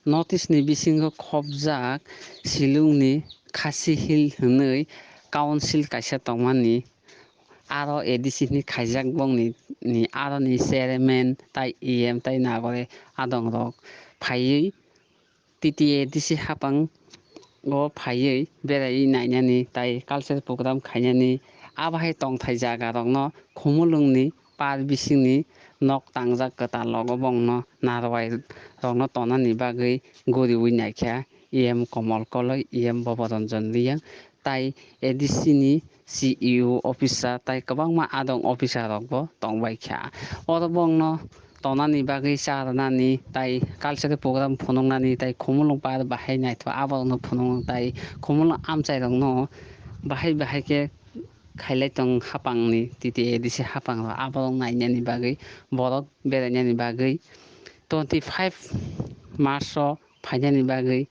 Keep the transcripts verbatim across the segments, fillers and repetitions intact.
North East ni bisingo khopjak Shillong ni Khasi Hill hwnwi council kaisa tongmani, aro A D C ni khaijak bongni, ni aro ni chairman tai E M tai nagore adongrok phaiwi T T A D C hapang o phaiwi berai nainani tai culture program khainani, abo hai tongthai jaga rokno Khumulwng ni par bising ni nok tangjak kwtal logo bongno narwai rokno tonani bagwi guriwi naikha E M Komol Koloi, E M Bobo Ranjan Riyang tai A D C ni C E O officer tai kwbangma adong officer rokbo tongbaikha. Oro bongno tonani bagwi cha rwnani tai cultural program phunuknani tai Khumulwng par bahai naithok aborokno phunuknani tai Khumulwng amchairokno bahai bahai khe khailai tong hapangni T T A D C hapangrok aborok nainani bagwi borok berainani bagwi twenty five March o phainani bagwi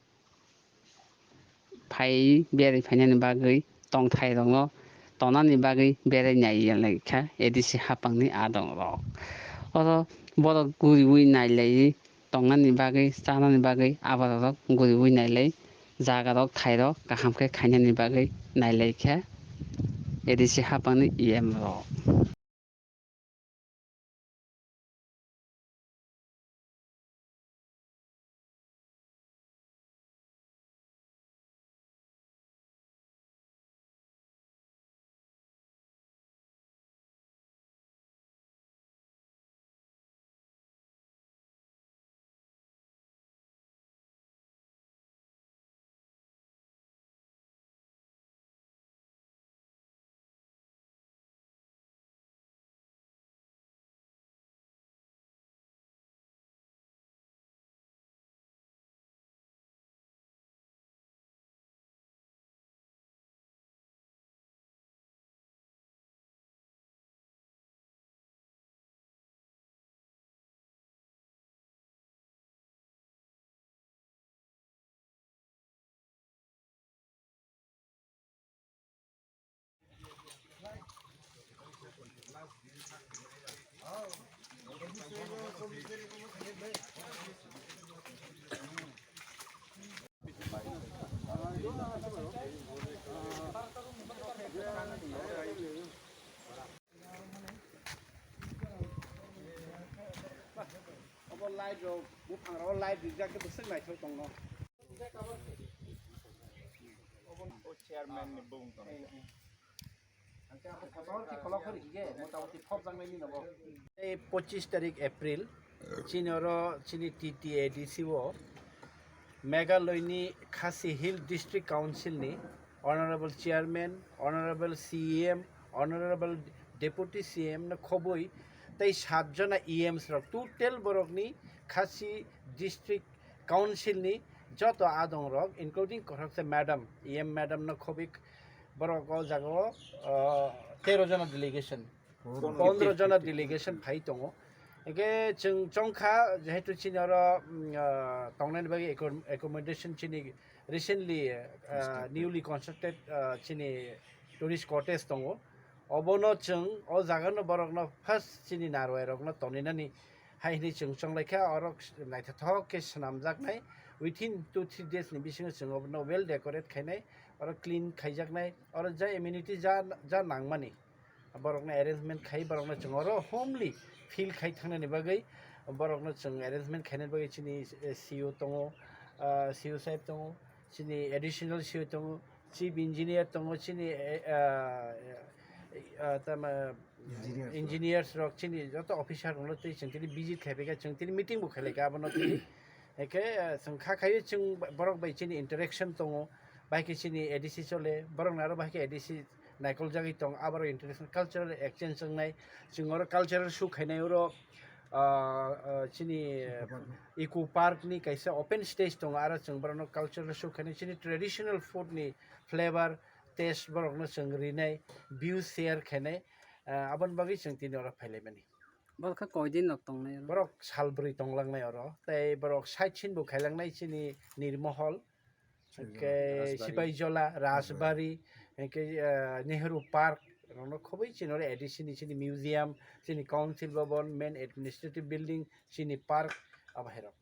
phai berwi phainani bagwi tongthai rokno tonani bagwi berai nai lai kha A D C hapangni adong rok. Oro borok guriwi nai lai tongnani bagwi chanani bagwi aborok rok guriwi nai lai jaga rok thai rok kaham khe khainani bagwi nai lai kha A D C hapangni E M rok. Obo light rok, buphang rok light rijak khe bwswk naithok tongno. Obo chairman ni bung tong. Ang khe abo kotor khe kolok khe rikhe, motamoti thopjaknai ni nogo. Tei pochis tarik April, chini oro chini T T A D C o Meghalaya ni Khasi Hill District Council ni Honorable Chairman, Honorable C E M, Honorable Deputy C E M no khobwi tei sat jona E Ms rok, total borok ni Khasi District Council ni joto adong rok, including kothoksa madam, E M madam no khobwi borok o jaga o, ah, tero jona delegation. Pondro jona delegation phai tongo. Hingke chwng chongkha, jehetu chini oro, mm, ah, tongnani bagwi accom-, accommodation chini recently, ah, newly constructed, ah, chini tourist cottage tongo. Obono chwng o jagano borokno first chini narwai rokno toninani hai hwnwi chwng chonglaikha, oro naithothok khe swnamjaknai. Within two three days ni bisingo chwng obono well decorate khainai, oro clean khaijaknai, oro ja amenity ja, ja nangmani. Borokno arrangement khai, borokno chwng oro homely feel khai thangnani bagwi, borokno chwng arrangement khainani bagwi chini, eh, C E O tongo, ah, C E O sahib tongo, chini additional C E O tongo, chief engineer tongo, chini, eh, ah, ah, tama, engineers rok chini joto officer rokno twi chwng tini visit khai phaikha, chwng tini meeting bo khailaikha abono twi. Hingke, ah, chwng kha khaio chwng borok bai chini interaction tongo, bai khe chini A D C chole, borok naro bai khe A D C naikoljagwi tong, aborok international cultural exchange wngnai. Chwng oro cultural show khainai oro, ah, ah, chini Eco Park ni kaisa open stage tongo, aro chwng borokno cultural show khainai, chini traditional food ni flavor, taste borokno chwng rinai, views share khainai, ah, aboni bagwi chwng tini oro phailaimani. Borok kha koi din rok tongnai oro? Borok sal bwrwi tonglangnai oro, tei borok side scene bo khailangnai chini Nirmohol, hingke Rajbari. Sipaijola, Rajbari, hingke, ah, Nehru Park, rokno khobwi chini oro A D C ni chini museum, chini council bhavan, main administrative building, chini park, abo hai rok.